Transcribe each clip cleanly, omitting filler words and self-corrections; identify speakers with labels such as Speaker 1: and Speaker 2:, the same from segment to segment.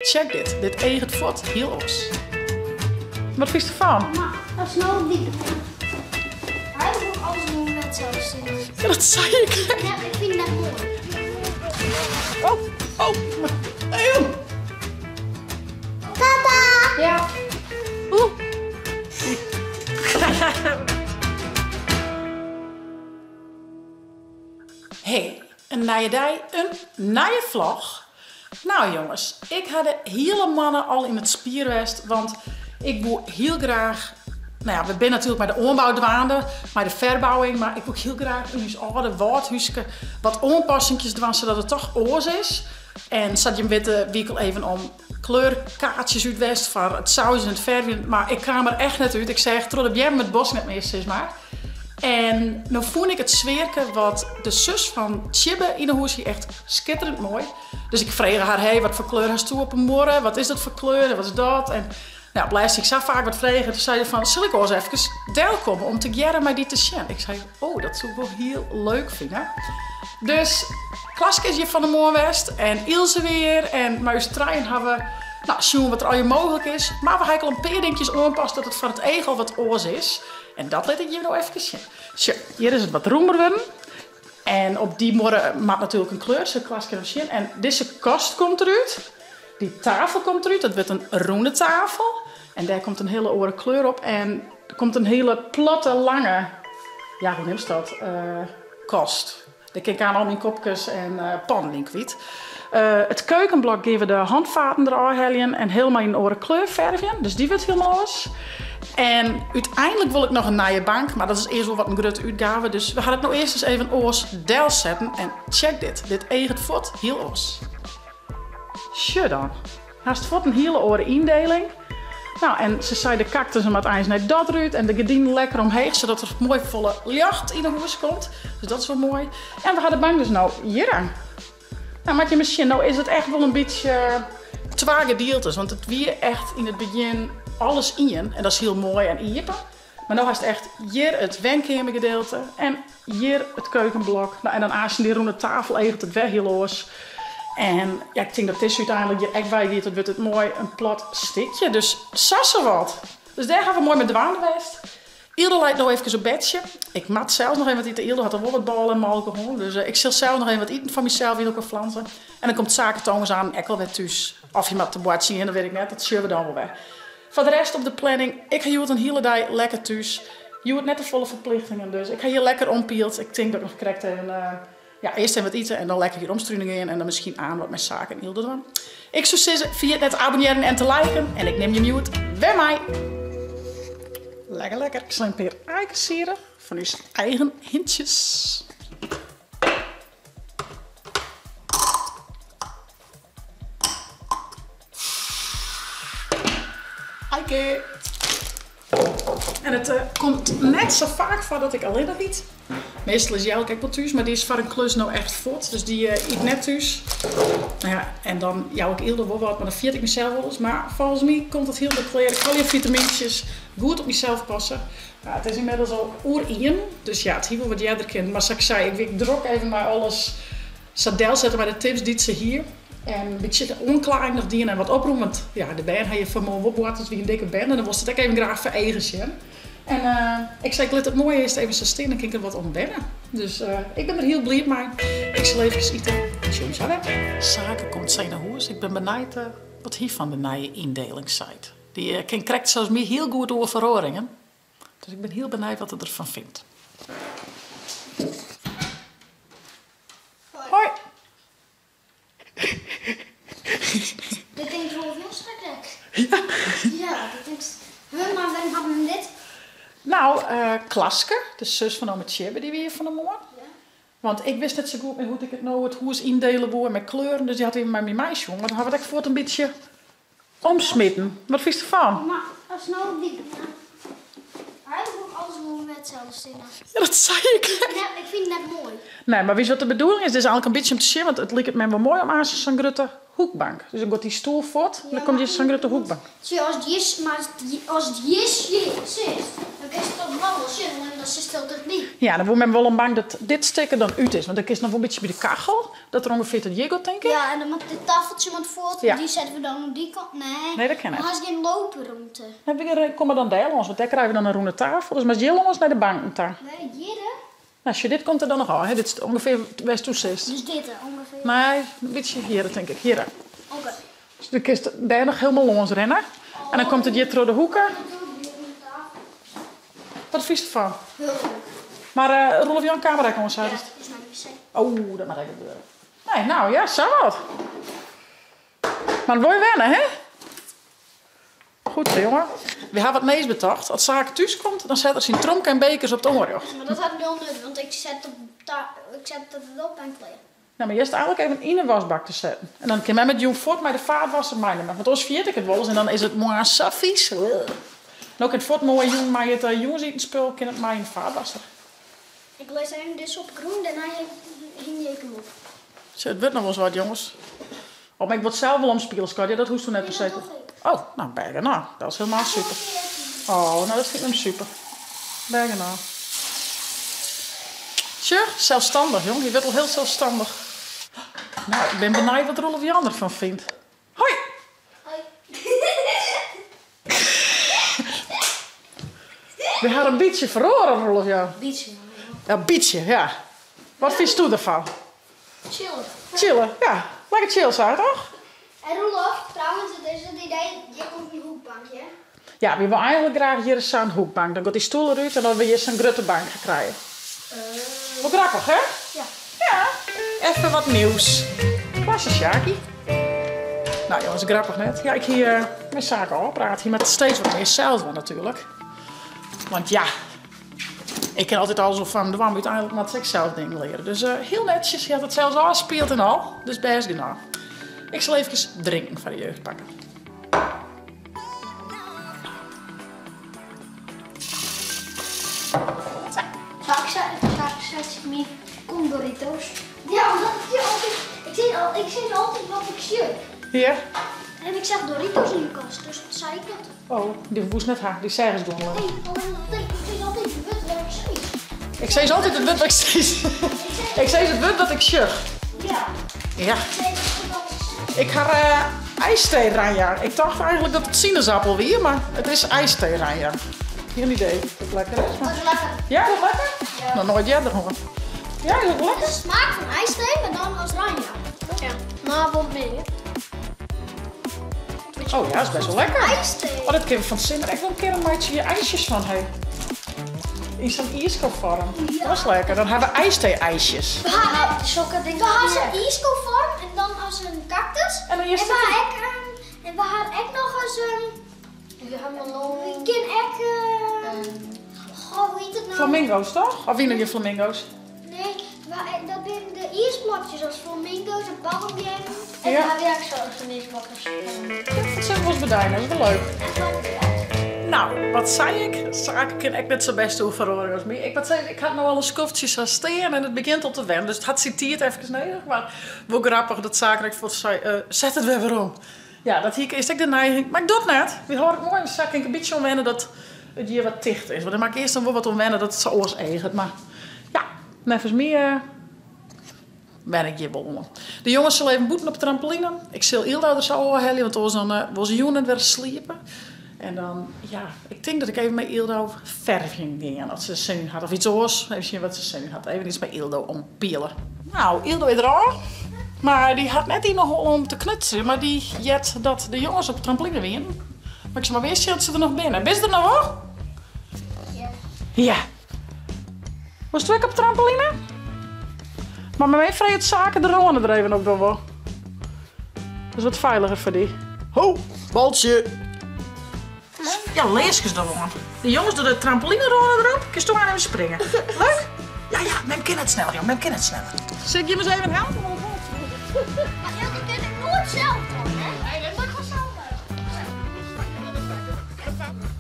Speaker 1: Check dit, dit eaget fuort hiel oars. Wat fynst derfan?
Speaker 2: Mar as no dy. Hy wol alles wol net itselde.
Speaker 1: Ja, dat sei ik.
Speaker 2: Ja, ik fyn it net moai.
Speaker 1: Oh, oh, eeuw.
Speaker 2: Tata!
Speaker 1: Ja. Oeh. Hey, in nije dei, in nije vlog. Nou jonges, ik ha de hiele moanne al yn it spier west, want ik woe hiel graach, nou ja, we binne natuerlik mei de oanbou dwaande, mei de ferbouwing, mar ik woe hiel graach yn ús âlde wâldhúske wat oanpassingjes dwaan, sadat it toch oars is. En sa't jim witte, wie ik al even om kleurkaartsjes út west foar it sauzen en it fervjen, mar ik kaam der echt net út. Ik seach troch de beammen it bosk net mear, sis mar. En no fûn ik it sfearke wat de sus fan Tjibbe yn 'e hûs hie echt skitterend moai. Dus ik frege har, hey, wat foar kleur hasto op 'e muorre? Wat is dat foar kleur en wat is dat? En nou, op lêst hie ik sa faak wat frege, toen sei se fan, sil ik oars efkes delkomme om tegearre mei dy te sjen? Ik sei, oh, dat soe ik wol hiel leuk fine. Dus Klaske is hjir fan 'e moarn west en Ilse wie hjir en mei ús trijen ha we, nou, sjoen wat der allegear mooglik is. Mar we ha ek al in pear dinkjes oanpast dat it foar it each al wat oars is. En dat lit ik jim no efkes sjen. Sjoch, hjir is it wat rûmer wurden. En op dy muorre moat natuerlik in kleur, sil Klaske no sjen. En dizze kast komt derút. Dy tafel komt derút, dat wurdt in rûne tafel. En dêr komt in hiele oare kleur op. En der komt in hiele platte, lange, ja, hoe neamst dat, kast. Dêr kin ik aan al myn kopkes en pannen yn kwyt. It keukenblok gean we de handfaten derôf heljen en helemaal yn in oare kleur fervjen. Dus dy wurdt hielendal oars. En úteinlik wol ik noch in nije bank, mar dat is earst wol wat in grutte útgave. Dus we ha it no earst ris even oars delsetten. En check dit, dit eaget fuort hiel oars. Sjoch dan, hast fuort in hiele oare yndeling. Nou, en se sei de kaktussen moat eins nei dat rút en de gerdinen lekker omheech, sadat der moai folle ljocht yn 'e hûs komt. Dus dat is wol moai. En we ha de bank dus no hjir aan. Nou, moat je mar sjen, no is it echt wol in bytsje twa gedieltes, want it wie echt yn it begjin alles ien en dat is hiel moai en iepen. Mar no hast echt hjir it wenkeamergedeelte en hjir it keukenblok. Nou, en dan aansten dy rûne tafel eaget it wer hiel oars. En ja, ik tink dat dizze úteinlik hjir ek wei giet. Dat wurdt it moai in plat stikje. Dus sa sawat. Dus dêr ha we moai mei dwaande west. Ylde leit no efkes op bedsje. Ik moat sels noch even wat ite. Ylde hat al wol wat bôle en molke hân. Dus ik sil sels noch even wat iten foar mysels yn elkoar flansen. En dan komt Sake Thomas aan ek wol wer thús. Of hy moat te boartsjen gean, dat wit ik net. Dat sjogge we dan wol wer. Foar de rest op de planning, ik ha hjoed in hiele dei lekker thús. Hjoed net te folle ferplichtingen, dus ik ha hjir lekker ompield. Ik tink dat ik noch krekt even, ja, earst even wat ite en dan lekker hjir omstrunen gean en dan miskien aan wat mei Sake en Ylde dwaan. Ik soe sizze, ferjit net te abonnearjen en te liken en ik nim jim hjoed wer mei. Lekker, lekker. Ik sil in pear aikes siere fan ús eigen hintsjes. Aike. En it komt net sa faak foar dat ik allinnich yt. Meastal is Jelke ek wol thús, mar dy is foar in klus no echt fuort. Dus dy yt net thús. Nou ja, en dan jou ik Ylde wol wat, mar dan ferjit ik mysels wolris. Mar folgens my komt it hielendal klear. Ik allegear fitamyntsjes, goed op mysels passe. Nou, it is ynmiddels al oer ien, dus ja, it hie wol wat earder kinnen. Mar sa't ik sei, ik wie drok even mei alles sa delsette mei de tips dy't se hie. En in bytsje de oanklaaiïng noch dien en wat oprûme. Want ja, de bern ha hjir fan 'e moarn wol boarte, it wie in dikke bern. En dan wolst it ek even graach foar eagen sjen. En ik sei, ik lit it moai earst even sa stean, dan kin ik der wat oan wenne. Dus ik bin der hiel bliid mei. Ik sil eefkes ite en sjoch jim sa wer. Sake komt sa yn 'e hûs. Ik bin benijd wat hy fan de nije yndeling seit. Dy kin krekt sa as my hiel goed oer feroaringen. Dus ik bin hiel benijd wat er derfan fynt. Hoi.
Speaker 2: Dit tinkt wol hiel schrikkelijk.
Speaker 1: Ja.
Speaker 2: Ja, dit tinkt. Huh, mar wêrom hat men dit?
Speaker 1: Nou, Klaske, de sus fan ome Tjibbe, dy wie hjir fan 'e moarn.
Speaker 2: Ja.
Speaker 1: Want ik wist net sa goed mear hoe't ik it no it hûs yndele woe en mei kleuren, dus dy hat even mei my meisjoen. Want dan ha we it ek fuort in bytsje Omsmiten. Wat fynst derfan?
Speaker 2: Mar as no dy. Hy hoecht alles wol net itselde stean.
Speaker 1: Ja, dat sei ik.
Speaker 2: Ja, ik fyn it net moai.
Speaker 1: Nee, mar witst wat de bedoeling is? Dit is eigentlik in bytsje om te sjen, want it liket my wol moai om aanst sa'n grutte hoekbank. Dus dan giet dy stoel fuort en dan komt hjir sa'n grutte hoekbank.
Speaker 2: Sjoch, as it hjir, mar as it hjir sit, dan kinst. man wol sjen, want dan sitst hiel tichtby.
Speaker 1: Ja, dan woe men wol om bang dat dit stik der dan út is. Want dan kinst noch wol in bytsje by de kachel, dat der ûngefear tot hjir giet, tink ik.
Speaker 2: Ja, en dan moat dit taffeltsje moat fuort,
Speaker 1: Ja.
Speaker 2: dy sette we dan oan dy kant. Nee,
Speaker 1: Nee, dat kin net.
Speaker 2: Dan hast gjin loopromte.
Speaker 1: Nee, we komme dan dêr lâns, want dêr krije we dan in rûne tafel. Dus moatst hjir lâns nei de banken ta.
Speaker 2: Nee, hjir hè?
Speaker 1: Nou, sjoch, dit komt der dan noch ôf, hè? Dit is ûngefear wêr'tst doe sitst.
Speaker 2: Dus dit hè, ûngefear?
Speaker 1: Nee, in bytsje hjir, tink ik. Hjir.
Speaker 2: Oké.
Speaker 1: Dus dan kinst dêr noch hielendal lâns rinne. En dan komt it hjir troch de hoeke. Wat fynst derfan?
Speaker 2: Hiel leuk.
Speaker 1: Mar eh, Roelof Jan kaam der ek oan, seidest?
Speaker 2: Ja, is nei de wc.
Speaker 1: Oh, dat moat ek gebeure. Nee, nou ja, sa wat. Mar it wol je wenne, hè? Goed zo, jonge. We ha wat nijs betocht. As Sake thús komt, dan set er syn tromke en bekers op it oanrjocht.
Speaker 2: Maar dat hat nul nut, want ik set op ta ik set it op en klear.
Speaker 1: Nou, mar earst eigentlik even yn 'e wasbak te setten. En dan kin mem it jûn fuort mei de faatwasser meinimme. Want oars ferjit ik it wolris en dan is it moarns sa fys. No kin it fuort moai jûn mei it jûnsitenspul kin it mei yn 'e faatwasser.
Speaker 2: Ik lis even dizze op 'e grûn, dêrnei hingje ik him op.
Speaker 1: Sjoch, it wurdt noch wolris wat, jonges. Oh, mar ik wol it sels wol omspiele, skat. Ja, dat hoechsto net per se te. Oh, no, bêst genôch. Dat is helemaal super. Oh, no, dat fynt mem super. Bêst genôch. Sjoch, selsstannich, jong. Hy wurdt al hiel selsstannich. No, ik bin benijd wat Roelof Jan derfan fynt. Hoi!
Speaker 2: Hoi.
Speaker 1: We ha in bytsje feroare, Roelof Jan.
Speaker 2: Bytsje.
Speaker 1: Ja, bytsje, ja. Wat fynsto derfan?
Speaker 2: Chillen.
Speaker 1: Chillen, ja. Lekker chill, sa toch?
Speaker 2: En Roelof, trouwens, it is it idee, hjir komt in hoekbankje.
Speaker 1: Ja, wy wolle eigentlik graach hjir sa'n hoekbank. Dan giet dy stoel derút en dan we hjir sa'n grutte bank krije. Wol grappich, hè?
Speaker 2: Ja.
Speaker 1: Ja. Even wat nieuws. Klasse, Sjaki. Nou jongens, grappich net. Ja, ik hie mei Sake ôfpraat. Hy moat steeds wat mear sels dwaan natuerlik. Want ja, ik kin altyd alles wol foar him dwaan, mar úteinlik moat se ek sels dingen leare. Dus hiel netsjes, hy hat it sels ôfspield en al. Dus bêst genôch. Ik sil eefkes drinken foar de jeugd pakke.
Speaker 2: Faak set ik myn Condoritos. Ja, omdat ik sil altyd, ik sis al, ik sis altyd wat ik sjoch.
Speaker 1: Ja.
Speaker 2: En ik seach Doritos yn de kast, dus toen sei ik dat.
Speaker 1: Oh, dy woest net ha, dy seachst gewoan.
Speaker 2: Nee, allinnich ik sis altyd it wurd wat ik sis.
Speaker 1: Ik sis altyd it wurd wat ik sis. Ik sis it wurd wat ik sjoch.
Speaker 2: Ja.
Speaker 1: Ja.
Speaker 2: Ik sis altyd wat ik sis.
Speaker 1: Ik ha ijsthee ranja. Ik tocht eigentlik dat it sinesappel wie, mar it is ijsthee ranja. Gjin idee oft it lekker is.
Speaker 2: Dat is lekker.
Speaker 1: Ja, is dat lekker?
Speaker 2: Ja.
Speaker 1: Noch noait earder hân. Ja, is dat lekker?
Speaker 2: De smaak fan ijsthee, mar dan as ranja. Ja, mar wat mear.
Speaker 1: Oh ja, dat is best wel lekker.
Speaker 2: IJsthee.
Speaker 1: Oh, dat kinne we fan 't simmer ek wol in kear in meitsje je ijsjes fan ha. Yn sa'n iiskofoarm.
Speaker 2: Ja.
Speaker 1: Dat is lekker. Dan ha we ijsthee-ijsjes.
Speaker 2: We ha sokke dingen. We ha sa'n iiskofoarm en dan as in kaktus.
Speaker 1: En dan
Speaker 2: En we ha ek en we ha ek noch ris in. We ha meloen. We kin ek goh, hoe hjit it no?
Speaker 1: Flamingo's toch? Of wiene gjin flamingo's?
Speaker 2: Nee, dat binne de iisblokjes as flamingo's en palmbeammen. En
Speaker 1: Ja.
Speaker 2: dan ha we ek zo'n iisblokjes.
Speaker 1: Ja, dat sille we wolris bedijnen, dat is wol leuk. Nou, wat sei ik? Sake kin ek net sa bêst oer feroaring as my. Ik moat sizze, ik ha no al in skoftsje sa stean en it begjint al te wennen. Dus it hat syn tiid efkes nedich, mar wol grappich dat Sake ek fuort sei, set it wer werom. Ja, dat hie ik earst ek de neiging, mar ik doch it net. Wy hâlde it moai en sa kin ik in bytsje oan wenne dat it hjir wat ticht is. Want dan moat ik earst dan wol wat oan wenne dat it sa oars eaget. Mar ja, neffens my wen ik hjir wol oan. De jonges sille even bûten op de trampoline. Ik sil Ylda der sa ôfhelje, want oars dan wol se jûn net wer sliepe. En dan, ja, ik tink dat ik even mei Yldo fervjen gean, as se sin yn hat. Of yts oars, even sjen wat se sin yn hat. Even yts mei Yldo ompiele. Nou, Yldo is der ôf. Mar dy hat net yn 'e holle om te knutseljen, mar dy heart dat de jonges op de trampoline wienen. Mar ik sil mar wer sjen oft se der noch binne. Binne se der noch wol?
Speaker 2: Ja.
Speaker 1: Ja. Wolst ek op de trampoline? Mar mei my freget Sake de râne der even op dan wol. Dat is wat feiliger foar dy. Ho, baltsje. Ja, learskes der oan. De jonges dogge de trampolinerâne derop. Kinst do mar even springe. Leuk? Ja, ja, mem kin net sneller, jong. Mem kin net sneller. Sil ik jim ris even helpe?
Speaker 2: Maar Hilde kin it noait sels dwaan, hè? Nee, dat moat ik wol sels dwaan.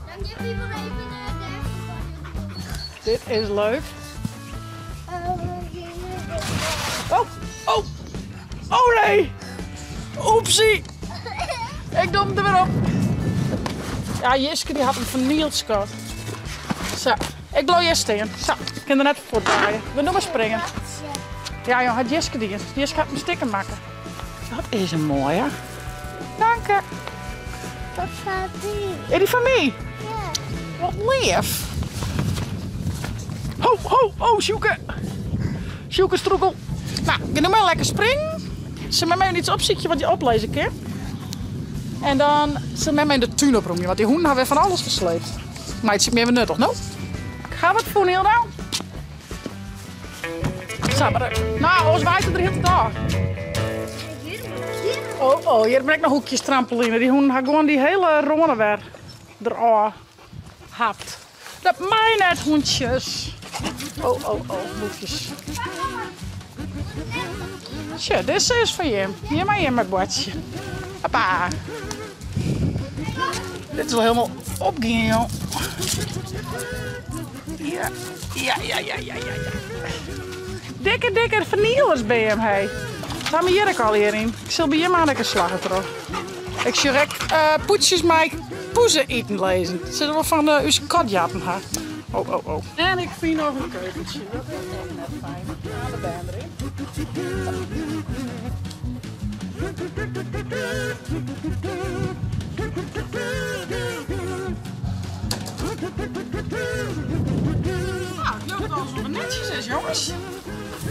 Speaker 2: Dan gean wy wol even dêr.
Speaker 1: Dit is leuk. Oh, oh, oh nee! Oepsie! Ik doe hem der wer op. Ja, Jiske die hat him fernield, skat. Sa. Ik bliuw hjir stean. Sa, ik kin der net fuortdraaie. We no mar springen. Ja jong, hat Jiske dien. Jiske hat him stikken makke. Dat is in moaie. Danke.
Speaker 2: Dat fan dy.
Speaker 1: Is dy fan my?
Speaker 2: Ja.
Speaker 1: Wat leaf. Ho, ho, ho, Sjoeke. Sjoeke strûkel. Nou, gean no mar lekker springen. Sil mem even iets opsykje wat je oplizze kin. En dan sil mem even de tún oprûmje, want dy hûnen ha wer fan alles fersleept. Meitsje ik my even nuttich, no. Ik ha wat fûn, Hilda. Sa, mar, no, oars waait it der hieltyd ôf. Oh, oh, hjir bin ek noch hoekjes trampoline. Dy hûnen ha gewoan dy hele râne wer derôf hapt. Dat mei net, hûntsjes. Oh, oh, oh, boekjes. Sjoch, dizze is foar jim. Hjir mei jim mei boartsje. Hoppa. Dit is al hielendal opgien, joh. Ja, ja, ja, ja, ja, ja. Dikke, dikke fernielersbeam, hé. Ha we hjir ek al hjir yn. Ik sil by jim aan ek in slagge troch. Ik sjoch ek eh, pûdsjes mei poeze-iten lizzen. Sille wol fan uh, ús katjatten ha. Oh, oh, oh. En ik fyn noch in keukentsje. Dat is ek net fijn. Aan de bern erin. Nou, it bliuwt alles wol netsjes is, jonges.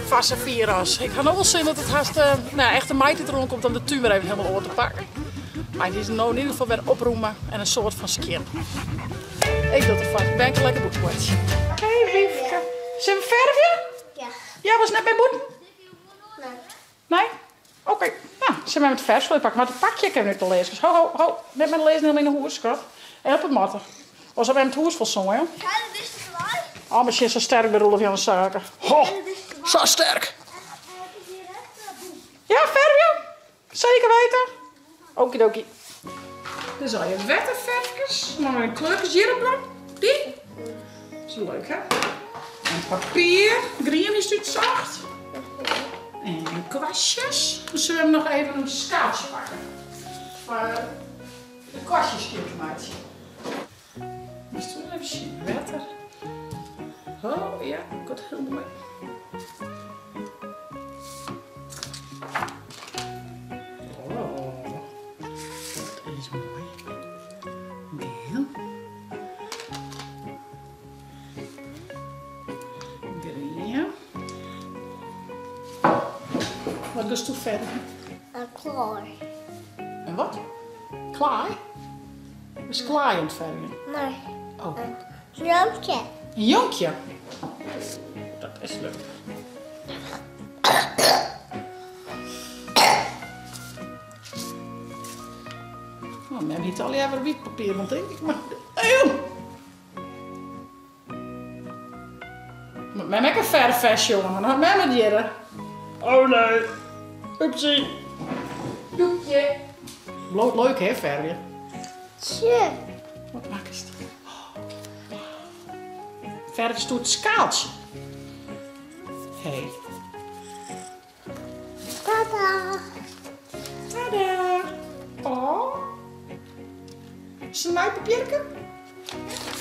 Speaker 1: Foar safier as. Ik ha no wol sin dat it hast, uh, nou ja, echt de maitiid deroan komt om de tún wer even helemaal oan te pakken. Mar dy is no yn ieder gefal wer oprûme en in soad fan skjin. Ik doch derfoar. Ben ik lekker bûtenboartsje. Hey Wiefke. Sille we fervje?
Speaker 2: Ja.
Speaker 1: Ja, was net by bûten?
Speaker 2: Nee.
Speaker 1: Nee? Oké. Nou, sille we met de ferfspul pakke. Mar it pakje ik even út de leaskes. Ho, ho, ho. Net met de leazen helemaal yn 'e hûs, skat. En op it matte. Oars ha we it hûs fol soai, joh. Oh, mar sjen, sa sterk by Roelof Jan Sake. Ho, sa sterk. Ja, fervje? Zeker weten. Okidoki. Dit is al je wetterverfkes. Dan weer kleurtjes hierop dan. Die. Dat is leuk, hè? En papier. Grien is het zacht. En kwastjes. Dan zullen we nog even een skaaltje pakken. Voor de kwastjes hier te maken. Moest we even zien. Wetter. Oh ja, komt heel mooi. Oh, dat is mooi. Geel. Grien. Wat doest do ferder?
Speaker 2: Een klaai.
Speaker 1: En wat? Klaai? Is klaai oan it fervjen?
Speaker 2: Nee.
Speaker 1: Oh.
Speaker 2: Een jonkje.
Speaker 1: Een jonkje? Dat is leuk. Oh, mem hiet allegear wyt papier, want tink ik mar. Eeuw! Moet mem ek in ferfvestje oan, dan hat mem it hjirre. Oh nee. Oepsie. Doekje. Bliuwt leuk hè, fervje.
Speaker 2: Tsje.
Speaker 1: Wat makkest? Fervest it skaaltsje. Hey.
Speaker 2: Tada.
Speaker 1: Tada. Oh. Is het een nij papierke?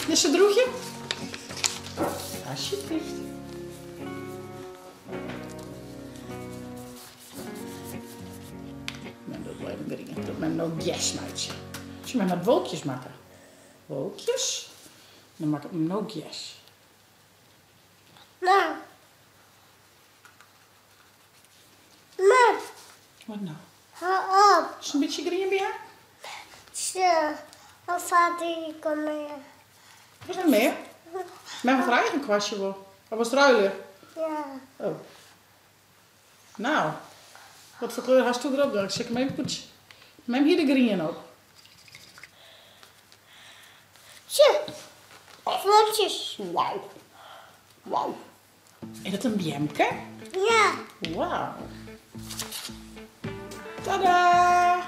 Speaker 1: Is het droegje? Alsjeblieft. Men doet wel even dringen. Dat men no yes meitsje. Als je men wat wolkjes maken. Wolkjes. Dan maak ik no yes.
Speaker 2: Nou. Mam.
Speaker 1: Wat nou?
Speaker 2: Hou op.
Speaker 1: Is het een beetje grien bij haar?
Speaker 2: Tje. Of vader, kom meer.
Speaker 1: Was er meer? Mijn wat eigen kwastje wel. Of was het ruilen?
Speaker 2: Ja.
Speaker 1: Oh. Nou, wat voor kleur hast du erop dan? Ik zet hem even poetsen. Mem hier de grien op.
Speaker 2: Tje. Vlotjes.
Speaker 1: Wauw. Wauw. Is dat een beamke?
Speaker 2: Ja.
Speaker 1: Wauw. Tada!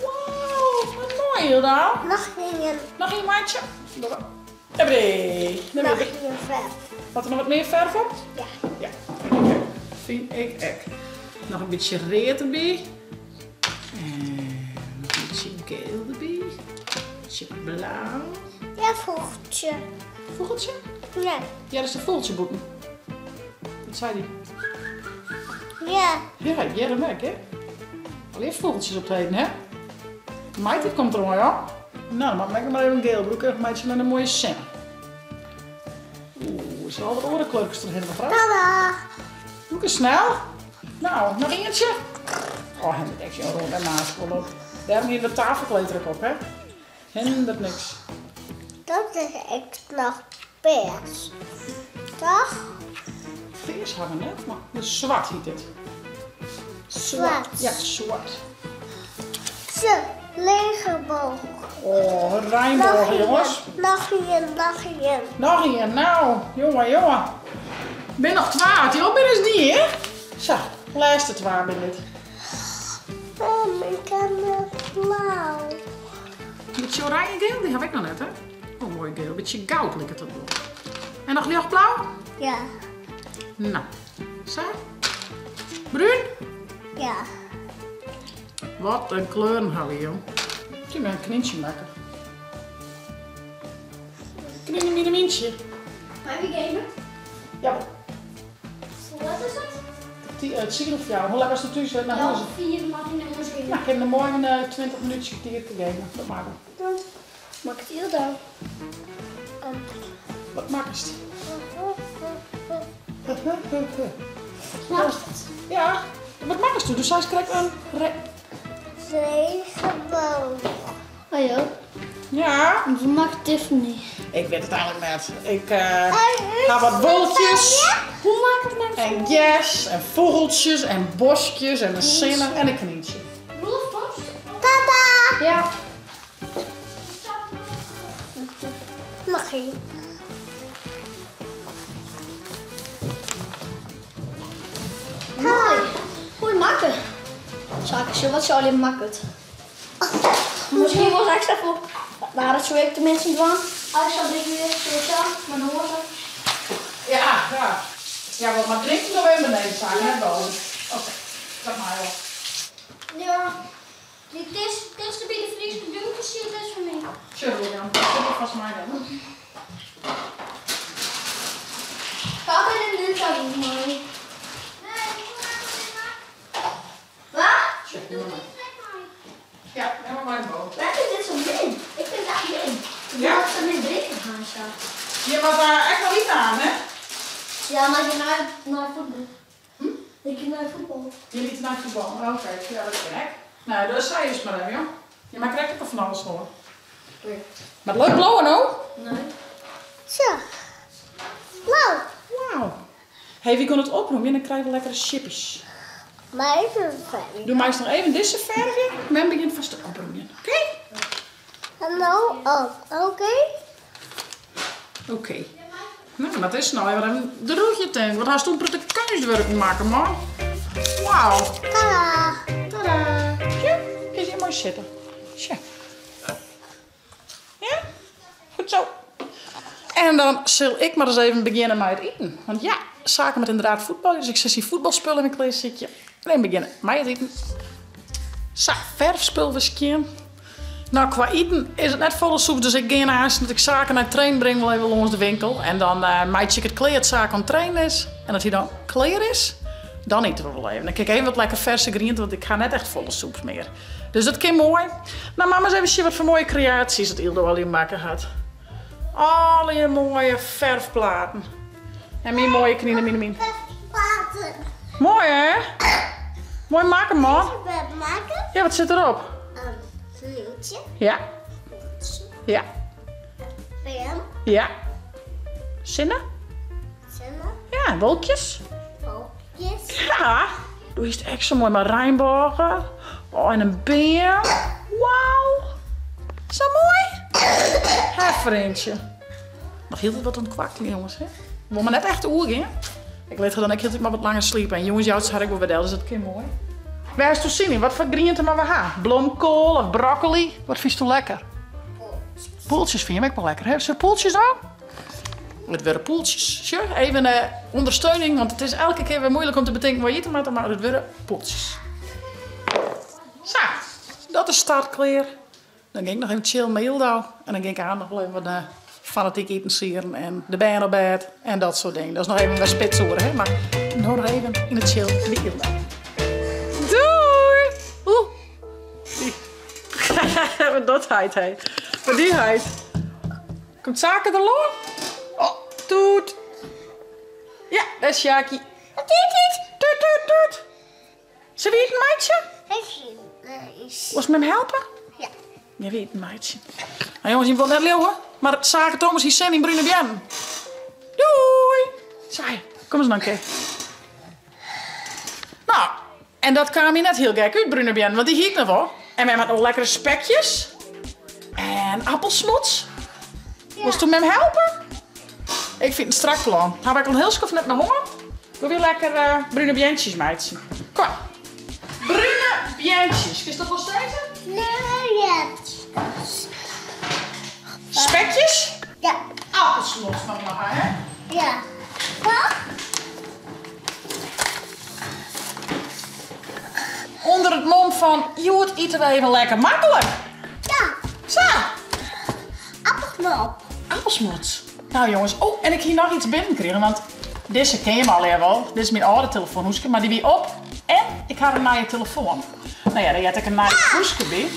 Speaker 1: Wauw, wat mooi Hilda.
Speaker 2: Nog een.
Speaker 1: Nog een maatje? Nog
Speaker 2: een verf.
Speaker 1: Wat er nog wat meer verf op?
Speaker 2: Ja.
Speaker 1: Ja, oké. Vind ik ek. Nog een beetje read erbij. En een beetje geel erbij. Een beetje blauw.
Speaker 2: Ja, vogeltje.
Speaker 1: Fûgeltsje?
Speaker 2: Ja.
Speaker 1: Hearst in fûgeltsje bûten? Wat sei dy?
Speaker 2: Ja.
Speaker 1: Ja, ik hear him ek, hè? Allegear fûgeltsjes op 't heden, hè? Maitiid komt deroan, joh. No, dan moat ik ek noch mar even geel brûke. Meitsje we in moaie sinne. Oeh, is der al wat oare kleurkes trochhinne, mefrou?
Speaker 2: Tada!
Speaker 1: Doe ik snel. No, noch ientsje. Oh, hindert ek jo rûn en naast wol op. Dêrom hiene we it tafelkleed der ek op, hè? Hindert niks.
Speaker 2: Dat is ek noch pears, toch?
Speaker 1: Pears ha we net, mar de swart hyt dit.
Speaker 2: Swart.
Speaker 1: Ja, swart.
Speaker 2: Zo, regenboog.
Speaker 1: Oh, reinbogen, jongens.
Speaker 2: Noch ien, noch ien.
Speaker 1: Noch ien, nou, jonge, jonge. Bin noch twa, as dy op binne is dien, hè? Sa, lêste twa bin dit.
Speaker 2: Mam, ik ha noch blau.
Speaker 1: Bytsje oranje geel, dy haw ik noch net, hè? Oh, moai geel. Bytsje goud liket dat wol. En noch ljochtblau?
Speaker 2: Ja.
Speaker 1: No, sa. Brún?
Speaker 2: Ja.
Speaker 1: Wat in kleuren hawwe jo. Ik kin in knyntsje makke. Knine-mine-myntsje.
Speaker 2: Mei wy gamen?
Speaker 1: Ja.
Speaker 2: Hoe let is it?
Speaker 1: Tsien oer fjouwer. Hoe let watst thús nei hûs?
Speaker 2: Healwei fiif moat ik nei hûs gean.
Speaker 1: No, kin der moai in 20 minútsje kertierke gamen. Dat mei wol.
Speaker 2: Dan makket Ildo.
Speaker 1: Wat makkest?
Speaker 2: Snapst it?
Speaker 1: Ja. Wat makkest do? Do seist krekt in
Speaker 2: Regenboog. Hallo.
Speaker 1: Ja?
Speaker 2: Wat makket Tiffany?
Speaker 1: Ik wit it eigenlik net. Ik ha wat wolkjes.
Speaker 2: Hoe makket men
Speaker 1: En gers en fûgeltsjes en boskjes en de sinne en in knyntsje.
Speaker 2: Tata!
Speaker 1: Ja.
Speaker 2: Mag ik? Moai. Moai makke. Sa, ik sjoch wat se allegear makket. Miskien wol se ekstra foar. Mar dat soe ik teminsten dwaan. As ik sa dik wie, soe ik sa, mei de holle.
Speaker 1: Ja, ja. Ja, wat mar drinken dogge we even beneden, sa, net boven. Oké, dat mei wol.
Speaker 2: Ja, dy tichtste by de Fryske dúmkes siet is foar my.
Speaker 1: Sjoch, William, dat sit wol vast mei dan.
Speaker 2: Papa nimt nu zo mee. Wat?
Speaker 1: Sjoch, doe maar. Ja, nim mar mei nei boven.
Speaker 2: Wêrom is dit sa min? Ik fyn it echt min.
Speaker 1: Ja?
Speaker 2: Ik moat min drinken ha sa.
Speaker 1: Je moat daar echt noch iten aan, hè?
Speaker 2: Ja, mar ik gean nei, nei fuotbal. Ik gean nei fuotbal.
Speaker 1: Je liet nei fuotbal, oké. Ja, dat kin ek. No, dat sei just mar even, joh. Je moat krekt ek al fan alles hoare. Mar leuk bliuwe no?
Speaker 2: Nee. Zo. Blau.
Speaker 1: Wauw. Hey, wy gean it opromjen en dan krije we lekkere sjippies.
Speaker 2: Maar even verven.
Speaker 1: Doe meist noch even dizze fervje. Mem begjint fast te opromjen. Oké?
Speaker 2: En no op, oké?
Speaker 1: Oké. Nou, dat is no even in droegje tank. Wat hast in protte keunstwurken makke, man. Wauw.
Speaker 2: Tada.
Speaker 1: Tada. Sjoch, kinst hjir moai sitte. Sjoch. Ja? Goed zo. En dan sil ik mar ris even begjinne mei it iten. Want ja, Sake moat ynderdaad fuotbalje, dus ik sil syn fuotbalspul even klearsykje. En even begjinne mei it iten. Sa, ferfspul wer skjin. No, kwa iten is it net folle soep, dus ik gean aanst as ik Sake nei it trainen bring wol even lâns de winkel. En dan meitsje ik it klear as Sake oan it trainen is. En as hy dan klear is, dan ite we wol even. Dan kin ik even wat lekker ferse griente, want ik ha net echt folle soep mear. Dus dat kin moai. No, mar ris even sjen wat foar moaie kreaasjes dat Ildo allegear makke hat. Allegear moaie ferfplaten. En myn moaie knine mine myn.
Speaker 2: Ferfplaten.
Speaker 1: Moai hè? Moai makke man.
Speaker 2: Makke?
Speaker 1: Ja, wat sit derop?
Speaker 2: Een leeuwtje.
Speaker 1: Ja. Ja.
Speaker 2: Beam.
Speaker 1: Ja. Sinne?
Speaker 2: Sinne.
Speaker 1: Ja, wolkjes.
Speaker 2: Wolkjes.
Speaker 1: Ja. Doe is it ek sa moai mei reinbôge. Oh, en in beam. Wauw. Sa moai. Hefferintje. Noch hieltyd wat oan it kwakkeljen, jonges. Hè? Wol mar net echt oergean. Ik lit har dan ek hieltyd mar wat langer sliepen. En jûns jout se har ek wol wer del, dus dat kin moai. Wêr hasto sin yn? Wat foar griente moatte we ha? Blomkoal of broccoli? Wat fynsto lekker?
Speaker 2: Poeltjes.
Speaker 1: Poeltjes fyn je ek wol lekker, hè? Sille poeltjes dan? It wurde poeltjes. Sjoch, even ûndersteuning, want it is elke kear wer moeilik om te betinken wat je ite moatte, mar it wurde poeltjes. Sa, dat is startklear. Dan gean ik noch even chillen mei Ildo en dan gean ik aanst noch wol even wat. fanatyk itensieden en de bern op bêd en dat soart dingen. Dat is noch even wer spitsoere, hè? Mar no noch even yn it tsjil by Ylda. Doei! Oeh. Wat docht heit, hé? Wat die heit? Komt Sake der lân? Oh, toet. Ja, dêr is Sjaki.
Speaker 2: Toet, toet.
Speaker 1: Toet, toet, toet. Sille we iten meitsje? Wolst mem helpe?
Speaker 2: Ja.
Speaker 1: Gean we iten meitsjen. Nou jongens, jim wolle net leauwe, mar Sake Thomas hie sin yn brune beannen. Doei! Saaie, kom ris noch in kear. Nou, en dat kaam my net hiel gek út, brune beannen, want dy hie ik noch wol. En mem hat noch lekkere spekjes en appelsmots. Wolst mem helpe? Ik fyn it in strak plan. Haw ik al in hiel skoft net mear hân. We wy lekker brune beantsjes meitsjen. Kom. Brune beantsjes. Kinst dat wol sizze?
Speaker 2: Beantsjes.
Speaker 1: Spekjes?
Speaker 2: Ja.
Speaker 1: Appelsmots moat noch ha, hè?
Speaker 2: Ja. Wat?
Speaker 1: Under it mom fan hjoed ite we even lekker maklik.
Speaker 2: Ja.
Speaker 1: Sa.
Speaker 2: Appelsmots.
Speaker 1: Appelsmots. Nou jongens, oh en ik hie noch iets binnen krigen, want dizze ken jim allegear wol. Dit is myn âlde telefoanhoeske, mar dy wie op en ik ha in nije telefoan. Nou ja, dêr heart ek in nij hoeske by.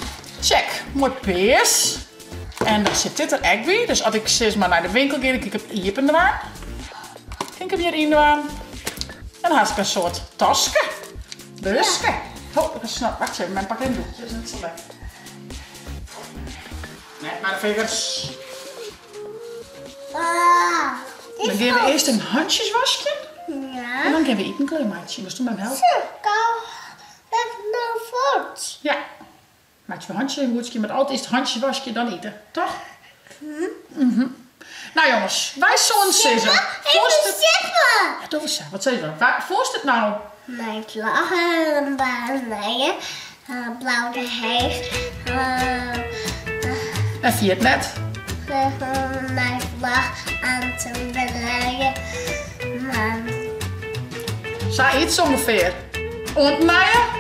Speaker 1: Check, moai pears. En dan sit dit der ek by, dus as ik sis mar nei de winkel gean, dan kin ik him iepen dwaan. Kin ik him hjir yn dwaan. En dan hast ik in soart taske. Buske. Oh, ik snap. Wacht even, mem pak even een doekje, dat is net sa lekker. Net mei de fingers.
Speaker 2: Ah,
Speaker 1: Dan gean we earst even hantsjes waskjen.
Speaker 2: Ja.
Speaker 1: En dan gean we iten klearmeitsjen. Wolst mem helpe?
Speaker 2: Zo, gau. Even nou fuort.
Speaker 1: Ja. Meitsje we hantsjes even goed skjin, mar altyd earst hantsjes waskje, dan ite. Toch? Mhm. Nou jongens, wy soenen sizze.
Speaker 2: Even sippe.
Speaker 1: Ja, doch ris sa. Wat sizze we? Foarst it no?
Speaker 2: Mei it lachen nije blau de heech.
Speaker 1: En ferjit net.
Speaker 2: Mei flach aan te draaien.
Speaker 1: Sa iets ûngefear. Oant nije.